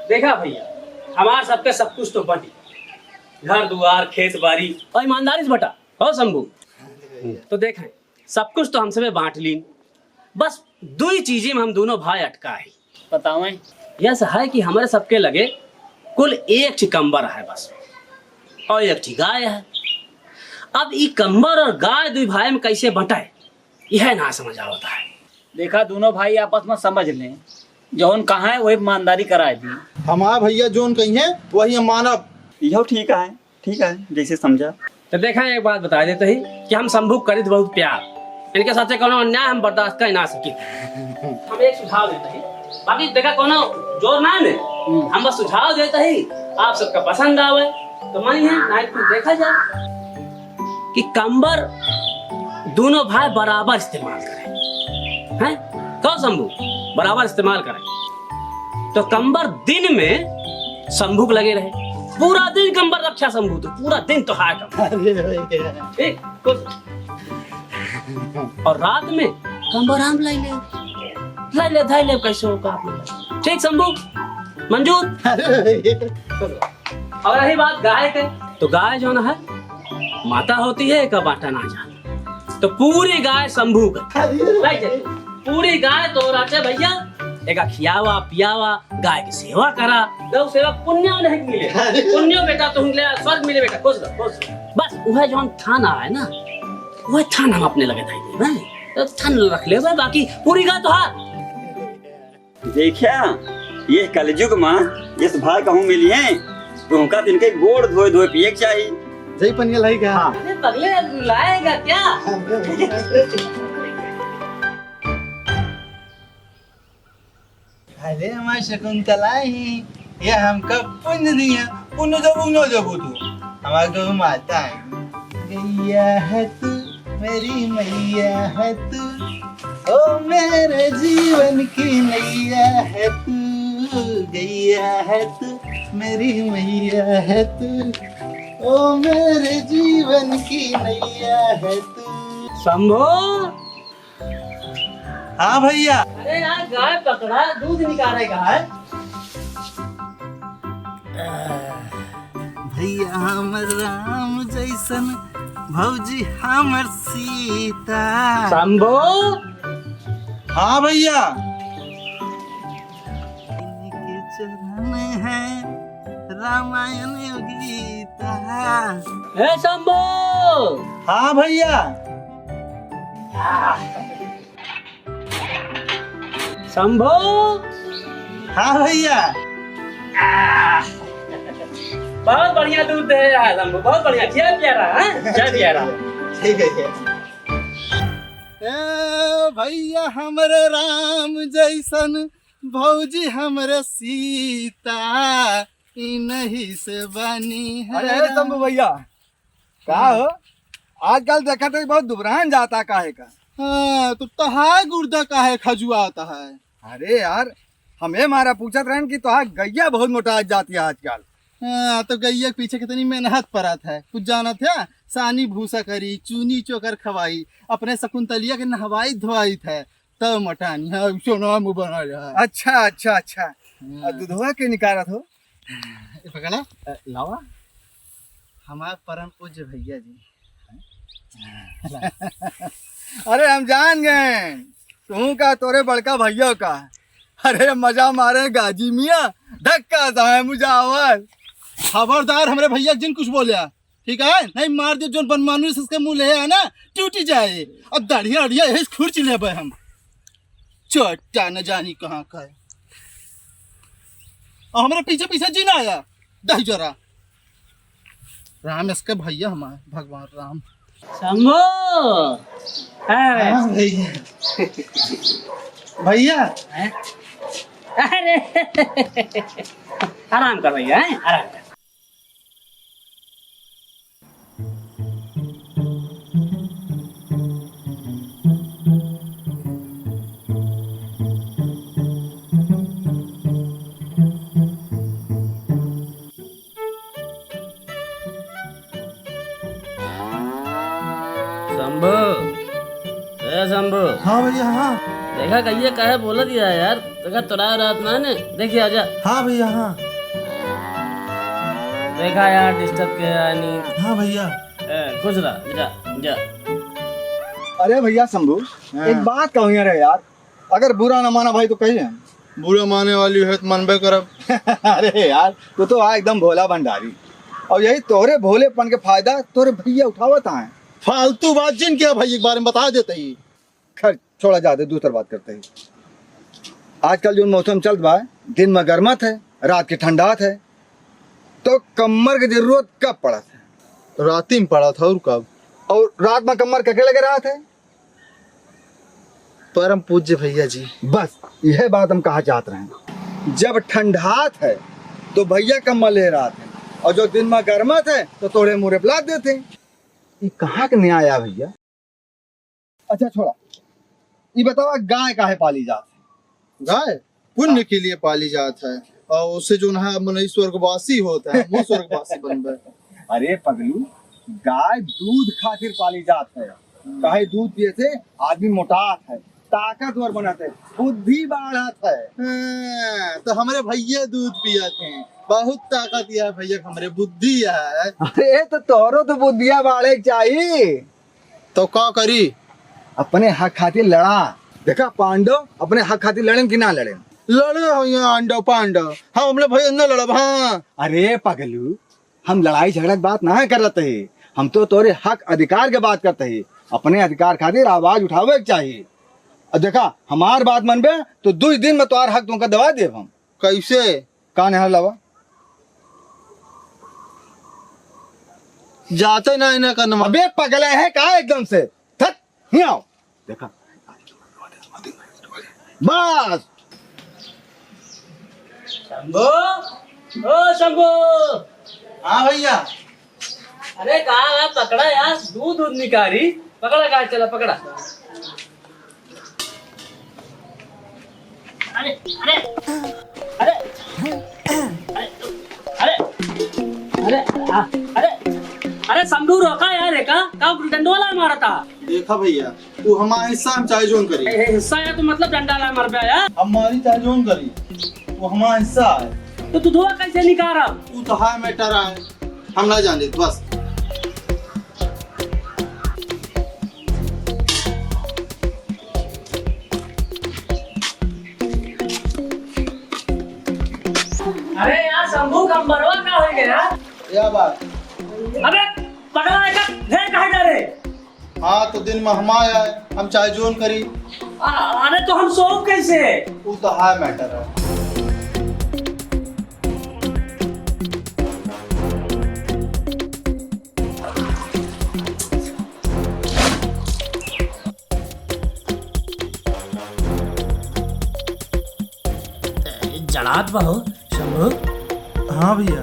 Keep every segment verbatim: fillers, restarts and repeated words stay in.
देखा भइया, हमार सबके सब कुछ तो बटी, घर दुआर, खेत बारी और ईमानदारी से बटा, हो शंभू? तो देखें, सब कुछ तो हम सबे बाँट लीन, बस दुइ चीजें में हम दुनों भाई अटका ही। बतावें। यस है कि हमरे सबके लगे कुल एक ठी कंबर है बस, और एक ठी गाय है। अब ई कंबर और गाय दुइ भाई में कैसे बँटे, यह ना समझ आवत है। देखा, दुनों भाई आपस में समझ लें, जौन कहा है वही ईमानदारी कराए दी। हमार भइया जौन कहिहैं वही हम मानब। इहो ठीक है, ठीक है, जैसे समझा। तो देखा, एक बात बताइ देत ही कि हम शंभू क करित बहुत प्यार, इनके साथे कौनो अन्याय हम बर्दाश्त कर ना सकी। हम एक सुझाव देत ही, बाकी देखा कौनो जोर ना है, हम्म। हम बस सुझाव देत ही, आप सबका पसंद आवे तो मानिहैं, नाहीं तो देखा जाए। कि कंबर दुनों भाई बराबर इस्तेमाल करें, हैं? कहो शंभू, बराबर इस्तेमाल करें। तो कंबर दिन में शंभू के लगे रहे, पूरा दिन कंबर रक्षा शंभू, तो पूरा दिन तो हाय कंबर। अरे भइया। ठीक, खुश। और रात में कंबर हम लै ले, लै ले, धै ले, कैसे हो काम। ठीक शंभू, मंजूर? अरे भइया। और रही बात गाय के, तो गाय जौन है, माता होती है, एका बाँटा ना जाए। तो पूरी गाय शंभू के। अरे। भाई जी, पूरी गाय तोहरा चे भइया, एका खियावा, पियावा, गाय की सेवा करा। गौ सेवा पुण्य नहीं मिले। अरे। पुण्य बेटा तुम ले, स्वर्ग मिले बेटा, खुश रहो, खुश रहो। बस वह जौन थान है ना, वह थान हम अपने लगे धइ देबे, तो थान रख लेबे, बाकी पूरी गाय तोहार। देखा, ये कलयुग मा यस भाई कहूँ मिलिहैं, तो उनका तिनके गोड़ धोए धोए पिए के चाही। जय पनिया लाई का। हाँ। अरे पगले, रुलाएगा क्या? अरे हमार शकुंतला ही, ये हमका पुण्य दिया, पुण्य जब उनो जब तू, हमार गौ माता है। गैया है तू, मेरी मैया है तू, ओ मेरे जीवन की नैया है तू, गैया है तू, मेरी मैया है तू, ओ मेरे जीवन की नैया है तू। शंभू। हाँ भइया। अरे यार, गाय पकड़ा, दूध निकालेगा है। भइया हमर राम जैसन, भौजी हमर सीता। शंभू। हाँ भइया। इनके चरण है रामायण गीता। हे शंभू। हाँ भइया। शंभू। हाँ भइया। बहुत बढ़िया दूध दे रहा है शंभू, बहुत बढ़िया। जय प्यारा, हाँ? जय प्यारा। ठीक है, ठीक है। ए भइया हमरे राम जैसन, भौजी हमरे सीता, इनही से बनी है। अरे, अरे शंभू भइया, का हो? आजकल देखत है बहुत दुबरान जाता काहे का? हाँ, तो तहार गुर्दा काहे खजुआता है? अरे यार, हमें मारा पूछत रहन कि तोहार गैया बहुत मोटा जाती है आजकल। हाँ, तो गैया के पीछे कितनी मेहनत परत है, कुछ जानत है? सानी भूसा करी, चूनी चोकर खवाई, अपने शकुंतलिया के नहवाई धोवाई थे, तब मोटानी है, सोना मुँह बना रहा है। अच्छा, अच्छा, अच्छा। हाँ। आ दूधवा के निकारत हो? ए, पकड़ा। अ, लावा। हमार परम पूज्य भइया जी। अरे हम जान गए, तू का तोरे बड़का भइया का। अरे मजा मारे गाजी मियाँ, धक्का जाए मुझे आवाज। खबरदार हमरे भइया जिन कुछ बोल्या, ठीक है? नहीं मार दियो जोन बनमानुस इसके मुँह ले है ना, टूटी जाए। और दाढ़िया अढ़िया यही खुर्च लेबे हम। चट्टा न जानी कहाँ का है। और हमरे पीछे पीछे जिन आया, दही जरा। राम इसके भइया हमारे, भगवान राम। शंभू। हाँ। हाँ भइया। भइया। हैं? अरे। आराम कर भइया, हैं? आराम कर। शंभू, ए शंभू। हाँ भइया, हाँ। देखा, कहिए काहे बोलत ही है यार, देखा तोरा रात ना ने, देखिए आजा। हाँ भैया, हाँ। देखा यार, disturb के आनी। हाँ भैया। ए, खुश रह, जा, जा। अरे भैया शंभू, हाँ। एक बात कहूँ यार, अगर बुरा ना माना भाई तो कहिए। बुरा माने वाली है तो मनबे करब। अरे यार, तू तो आ एकदम भोला भंडारी, और यही तोरे भोलेपन के फायदा तोरे भैया उठावत आए। फालतू बात जिन किया भाई, एक बारे में बता देते ही। खैर, छोड़ा, जाते, दूसर बात करते ही। आजकल जो मौसम चलत बा, दिन में गर्मत है, रात के ठंडात है, तो कम्मर के जरूरत कब पड़त है? राती में पड़त है, और कब? और रात में कम्मर कके लगे रहत है? परम पूज्य भैया जी। बस, यह बात हम कहा चाहत रहे। जब ठंडात है, तो भैया कम्मर ले रहत है, और जो दिन में गर्मत है, तो तोड़े मुरे पलात देते। ये कहाँ के न्याय आ भैया? अच्छा छोड़ा, ये बतावा गाय काहे पाली जात है? गाय पुण्य के लिए पाली जात है, और उससे जो है मनई स्वर्गवासी होत है, हम वो स्वर्गवासी बनबे। अरे पगलू, गाय दूध खातिर पाली जात है, काहे दूध पिए से आदमी मोटात है, ताकतवर बनत है, बुद्धि बाढ़त है। हाँ, तो हमरे भैया दूध पियत हैं, बहुत ताकत यह है भैया, हमरे बुद्धि यह है। अरे तो तोरो तो बुद्धिया बाढ़े के चाहिए। तो का करी? अपने हक खातिर लड़ा। देखा पांडव अपने हक खातिर लड़ेन कि ना लड़ेन? लड़े हो ये आंडव पांडव, हम अपने भैया न लड़ब। हाँ। अरे पगलू, हम लड़ाई झगड़ा की बात ना करत है, हम तो तोरे हक अधिकार के बात करत है। अपने अधिकार खातिर आवाज उठावे के चाहिए। और देखा, हमार बात मनबे तो दुई दिन में तोहार हक तुमका दवा देब हम। कैसे? कान यहाँ लावा। जाते ना इन्हें करना। अबे पगला है का एकदम से? थक, हियाँ आओ। देखा। बस। शंभू, ओ शंभू। हाँ भैया। अरे कहाँ है? पकड़ा यार, दूध दूध निकारी। पकड़ा कहाँ, चला पकड़ा। अरे, अरे, अरे, अरे, अरे, अरे, आ, अरे, अरे, शंभू रोका यार, एका, का डंडोला मारता? देखा भैया, तू हमारा हिस्सा हम चाहे जोन करी। ए, ए, हिस्सा है तो मतलब डंडा ला मार पे यार। हमारी चाहे जोन करी, वो हमारा हिस्सा है। तो तू धुआं कैसे निकाल रहा? तू तो हाई मैटर है, हम ना जाने, बस। अरे यार, शंभू कम्बरवा का हो गया? क्या बात? अबे पगला है का? ढेर काहे डरे? हाँ, तो दिन में हम आए, हम चाहे जोन करी। आ, अरे तो हम सोब कैसे? वो तो हाई मैटर है। जड़ात बा हो, शंभू। हाँ भैया।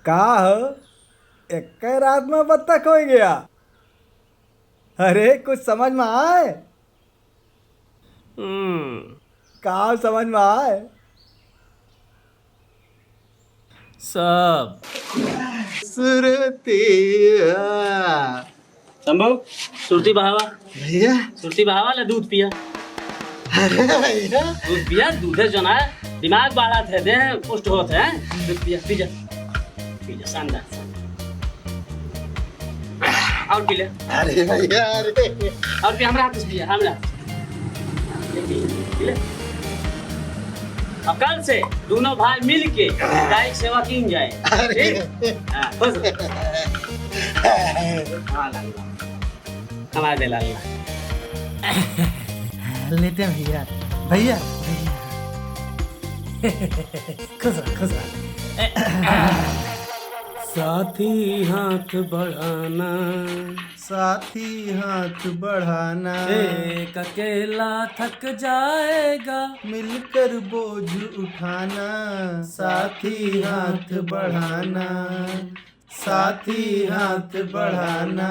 का हो, एक रात में बत्तख हो गया? अरे, कुछ समझ में आए? हम्म। का समझ में आए? सब। सुरतिया। शंभू, सुरती बहावा। भैया। सुरती बहावा, ले दूध पिया। अरे भैया। दूध पिया, दूधे जो ना, दिमाग बाढ़त है, देह पुष्ट होत है। दूध पिया, पी जा। पी जा, शानदार, शानदार। और पी ले। अरे भैया, अरे। और पी, हमरा हाथ से पिया, हमरा हाथ से। ये पी, पी ले। अब कल से दोनों भाई मिल के गाय की सेवा की जाए। अरे। ठीक? हाँ, खुश रहो। हाँ, लाल, लाल। हमारे लाल। लेते हैं भैया, भैया, भैया। खुश रहो, खुश रहो। साथी हाथ बढ़ाना। साथी हाथ बढ़ाना। एक अकेला थक जाएगा। मिलकर बोझ उठाना। साथी हाथ बढ़ाना। साथी हाथ बढ़ाना।